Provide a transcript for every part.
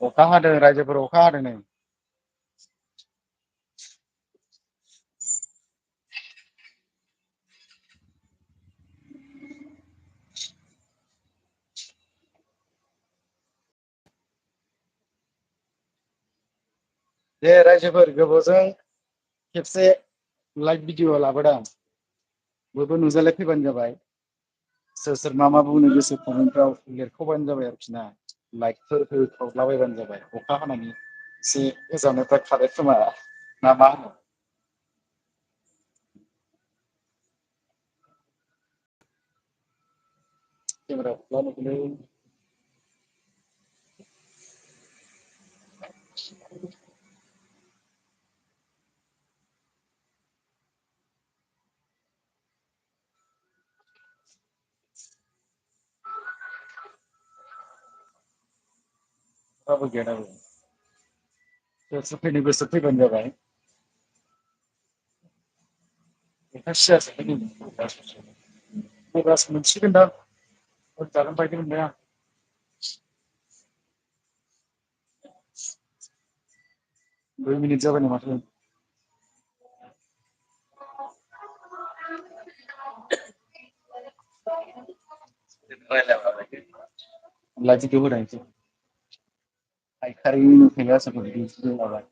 अखा हादों रायजोफोर अखा हादों नै दे रायजोफोर गोबावजों खेबसे लाइभ भिडिअ लाबोदां बयबो नुजालाय फैबानो जाबाय सोर सोर मा बुंनो गोसो कमेन्टफ्राव लिरख'बानो जाबाय आरोखि ना लाइकफोर होख्रावलाबायबानो जाबाय अखा हानायनि एसे गोजांनायफ्रा खारो खोमा ना मा होनो केमेराखौबो नुगोलै रावबो गैया दाबो सोर सोर फैनो गोसो फैबानो जाबाय अखा सिजाजोब्बाय नै खबरासो मोनसिगोनदां जागोन बायदि मोनबाय आं दुइ मिनिट जाबाय माथो लाइभ भिडिअ होनायसै फायखारि नुफैयो आसामखौ बिदि माबा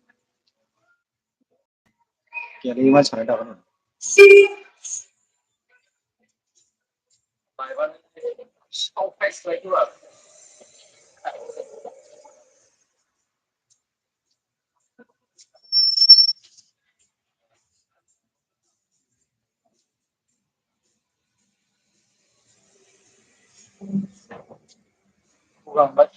गैयालै मानसिफ्रा दाबोनो गगांबाय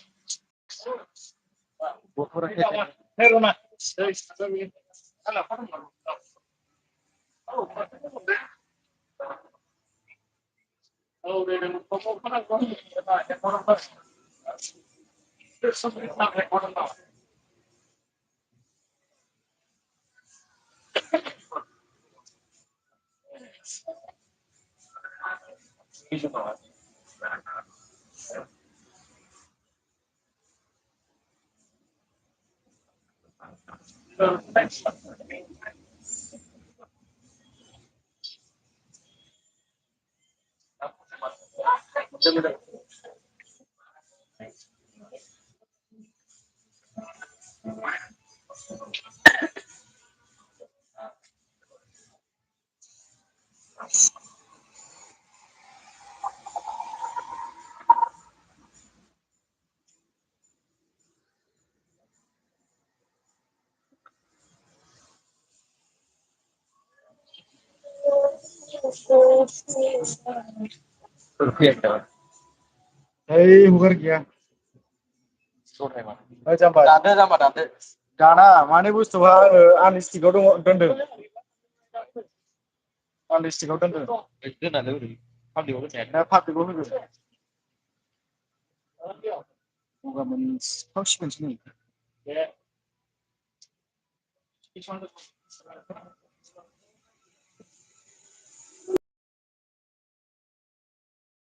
ओइ हगार गैया जाम्बा दानदो दाना माने बुस्थुआ आङो आनस्टिकआव दोनदों आनस्टिकआव दोनदों दोननानै ओरै पाब्लिकआव दोननाया दा पाब्लिकआव होगोन गगा मोनखांसिगोनसो नै